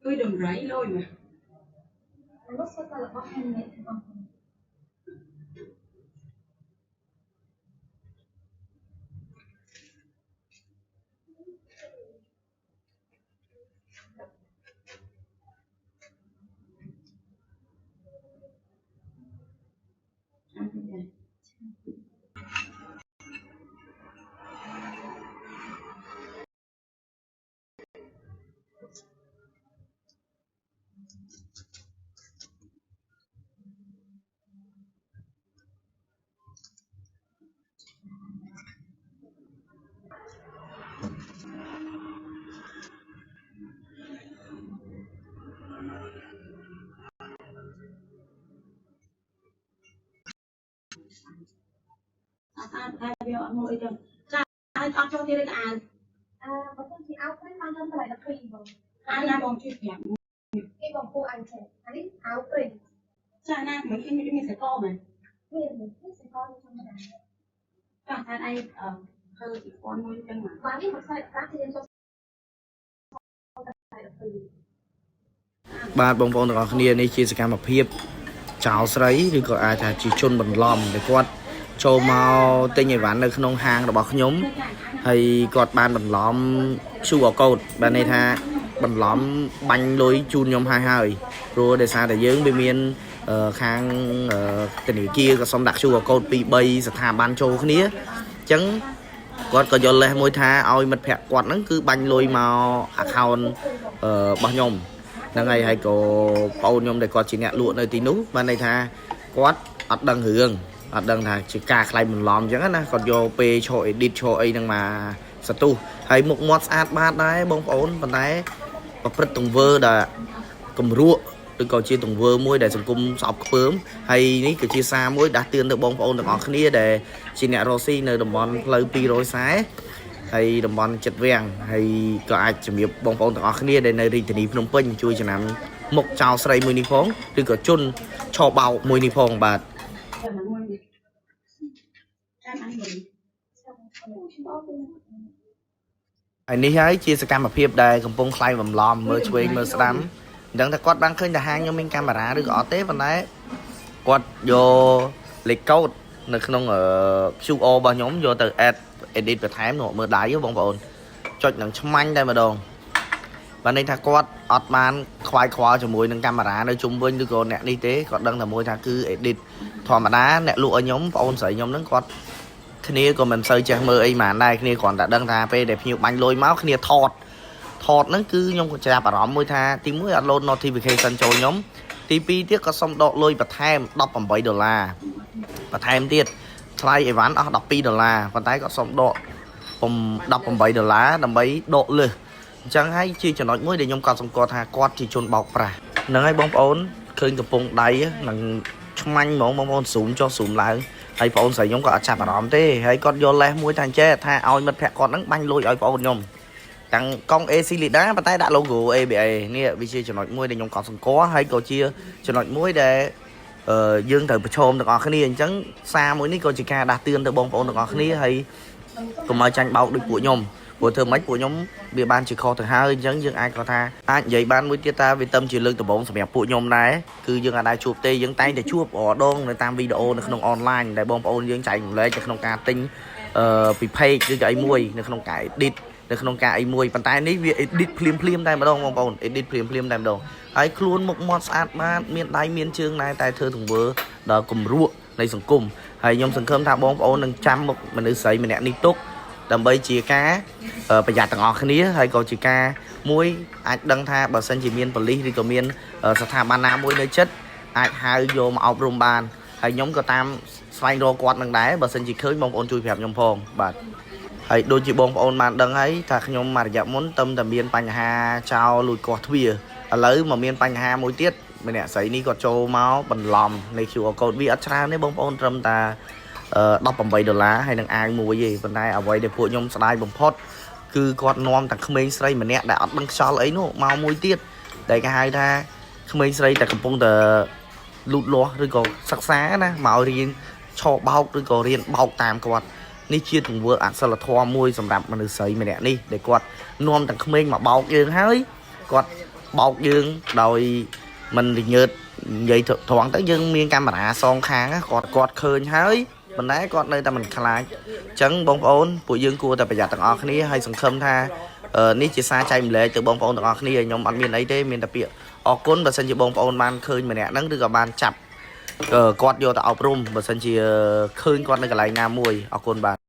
គឺដំរីលយមក អានោះសុទ្ធតែរបស់ handmade ទាំងអស់។ ចាំតិចដែរអត់ស្អាតតែវាអត់មកអីចឹងចាឲ្យអត់ចុះទៀតឯអាវ អឺបើសិនជាអាវ print បានត្រឹមតម្លៃ12បង អាវណាបងជួយប្រាប់ គេបងពូអាវចេះអានេះអាវ print ចាណាមិនឃើញមានសកលមែន មាននេះសកលធម្មតា ចាតែឯងអឺធ្វើពីពណ៌មួយចឹងមក បាទនេះមួយខ្សែ15គឺយើងចុះតម្លៃ12 បាទបងប្អូនទាំងអស់គ្នានេះជាសកម្មភាពចោលស្រីឬក៏អាចថាជាជនបន្លំដែលគាត់ចូលមកទិញអីវ៉ាន់នៅក្នុងហាងរបស់ខ្ញុំហើយគាត់បានបន្លំ QR code បានន័យថាបន្លំបាញ់លុយជូនខ្ញុំហើយហើយព្រោះដោយសារតែយើងវាមានអឺខាងអឺធនាគារក៏សុំដាក់ QR code 2 3ស្ថាប័នចូលគ្នាអញ្ចឹងគាត់ក៏យកលេសមួយថាឲ្យមិត្តភ័ក្តិគាត់ហ្នឹងគឺបាញ់លុយមក account អឺរបស់ខ្ញុំ ហ្នឹងហើយហើយក៏ប្អូនខ្ញុំដែលគាត់ជាអ្នកលក់នៅទីនោះបានន័យថាគាត់អត់ដឹងរឿងអត់ដឹងថាជាការក្លែងបន្លំអញ្ចឹងណាគាត់យកពេលឈរ edit ឈរអីហ្នឹងមកសន្ទុះហើយមុខមាត់ស្អាតបាតដែរបងប្អូនប៉ុន្តែប្រព្រឹត្តទង្វើដែលគំរក់ឬក៏ជាទង្វើមួយដែលសង្គមស្អប់ខ្ពើមហើយនេះក៏ជាសារមួយដាស់តឿនទៅបងប្អូនទាំងអស់គ្នាដែលជាអ្នករស់ស៊ីនៅតំបន់ផ្លូវ240ហើយតំបន់ចិត្តវាំងហើយក៏អាចជំរាបបងប្អូនទាំងអស់គ្នាដែលនៅរាជធានីភ្នំពេញជួយចំណាំមុខចោលស្រីមួយនេះផងឬក៏ជនឆបោកមួយនេះផងបាទ ចាំមួយនេះចាំអញវិញ ហើយនេះហើយជាសកម្មភាពដែលកំពុងខ្លែងបន្លំមើលឆ្វេងមើលស្ដាំមិនដឹងថាគាត់បានឃើញតែហាងខ្ញុំមានកាមេរ៉ាឬក៏អត់ទេប៉ុន្តែគាត់យកលេខកូដនៅក្នុងអឺ QR របស់ខ្ញុំយកទៅ add edit បន្ថែមនោះមើលដៃហ៎បងប្អូនចុចនឹងឆ្មាញ់តែម្ដងបានន័យថាគាត់អត់បានខ្វាយខ្វល់ជាមួយនឹងកាមេរ៉ានៅជុំវិញឬក៏អ្នកនេះទេគាត់ដឹងតែមួយថាគឺ edit ធម្មតាអ្នកលក់ឲ្យខ្ញុំបងប្អូនស្រីខ្ញុំហ្នឹងគាត់ គ្នាក៏មិនសូវចេះមើលអីហ្មងដែរគ្នាគ្រាន់តែដឹងថាពេលដែលភ្ញៀវបាញ់លុយមកគ្នាថតថតហ្នឹងគឺខ្ញុំក៏ចាប់អារម្មណ៍មួយថាទីមួយអត់ load notification ចូលខ្ញុំទីពីរទៀតក៏សុំដកលុយបន្ថែម18ដុល្លារបន្ថែមទៀតថ្លៃអីវ៉ាន់អស់12ដុល្លារប៉ុន្តែក៏សុំដក18ដុល្លារដើម្បីដកលើសអញ្ចឹងហើយជាចំណុចមួយដែលខ្ញុំក៏សម្គាល់ថាគាត់ជាជនបោកប្រាស់ហ្នឹងហើយបងប្អូនឃើញកំពង់ដៃនឹងឆ្មាញ់ហ្មងបងប្អូនស៊ូមចុះស៊ូមឡើង ហើយបងអូនស្រីខ្ញុំក៏អត់ចាប់អារម្មណ៍ទេហើយគាត់យកលេសមួយថាអញ្ចេះថាឲ្យមិត្តភក្តិគាត់ហ្នឹងបាញ់លុយឲ្យបងអូនខ្ញុំទាំងកង់ AC Lida ប៉ុន្តែដាក់ logo ABA នេះវាជាចំណុចមួយដែលខ្ញុំកត់សម្គាល់ហើយក៏ជាចំណុចមួយដែលអឺយើងត្រូវប្រឈមទាំងអស់គ្នាអញ្ចឹងសារមួយនេះក៏ជាការដាស់តឿនទៅបងប្អូនទាំងអស់គ្នាហើយកុំឲ្យចាញ់បោកដូចពួកខ្ញុំព្រោះធ្វើម៉េចពួកខ្ញុំវាបានជាខុសទៅហើយអញ្ចឹងយើងអាចក៏ថាអាចនិយាយបានមួយទៀតថាវាទៅជាលើកដំបូងសម្រាប់ពួកខ្ញុំដែរគឺយើងអាចដែរជួបទេយើងតែងតែជួបរាល់ដងនៅតាមវីដេអូនៅក្នុងអនឡាញដែលបងប្អូនយើងចែករំលែកនៅក្នុងការទិញអឺពី page ឬក៏អីមួយនៅក្នុងការ edit នៅក្នុងការអីមួយប៉ុន្តែនេះវា edit ភ្លាមភ្លាមតែម្ដងបងប្អូន edit ភ្លាមភ្លាមតែម្ដងហើយខ្លួនមុខមាត់ស្អាតបាតមានដៃមានជើងដែរតែធ្វើទង្វើដល់គំរក់នៃសង្គមហើយខ្ញុំសង្ឃឹមថាបងប្អូននឹងចាំមុខមនុស្សស្រីម្នាក់នេះទុក ដើម្បីជាការអឺប្រយ័ត្នទាំងអស់គ្នាហើយក៏ជាការមួយអាចដឹងថាបើសិនជាមានប៉ូលីសឬក៏មានអឺស្ថាប័នណាមួយនៅចិត្តអាចហៅយកមកអប់រំបានហើយខ្ញុំក៏តាមស្វែងរកគាត់នឹងដែរបើសិនជាឃើញបងប្អូនជួយប្រាប់ខ្ញុំផងបាទហើយដូចជាបងប្អូនបានដឹងហើយថាខ្ញុំមួយរយៈមុនតឹមតែមានបញ្ហាចោលលួចគាស់ទ្វារឥឡូវមកមានបញ្ហាមួយទៀតម្នាក់ស្រីនេះគាត់ចូលមកបន្លំនៃ QR code វាអត់ច្រើនទេបងប្អូនត្រឹមតែ អឺ18ដុល្លារហើយនឹងអាវមួយទេប៉ុន្តែអ្វីដែលពួកខ្ញុំស្ដាយបំផុតគឺគាត់នាំតែក្មេងស្រីម្នាក់ដែលអត់ដឹងខ្យល់អីនោះមកមួយទៀតដែលគេហៅថាក្មេងស្រីតែកំពុងតែលូតលាស់ឬក៏សិក្សាណាមករៀនឆបោកឬក៏រៀនបោកតាមគាត់នេះជាទង្វើអសិលធម៌មួយសម្រាប់មនុស្សស្រីម្នាក់នេះដែលគាត់នាំតែក្មេងមកបោកយើងហើយគាត់ បោកយើងដោយមិនរញើតនិយាយត្រង់ទៅយើងមានកាមេរ៉ាសងខាងណាគាត់គាត់ឃើញហើយប៉ុន្តែគាត់នៅតែមិនខ្លាចអញ្ចឹងបងប្អូនពួកយើងគួរតែប្រយ័ត្នទាំងអស់គ្នាហើយសង្ឃឹមថាអឺនេះជាសារចែកម្លែកទៅបងប្អូនទាំងអស់គ្នាខ្ញុំអត់មានអីទេមានតែពាក្យអរគុណបើសិនជាបងប្អូនបានឃើញម្នាក់ហ្នឹងឬក៏បានចាប់អឺគាត់យកទៅអប់រំបើសិនជាឃើញគាត់នៅកន្លែងណាមួយអរគុណបាទ។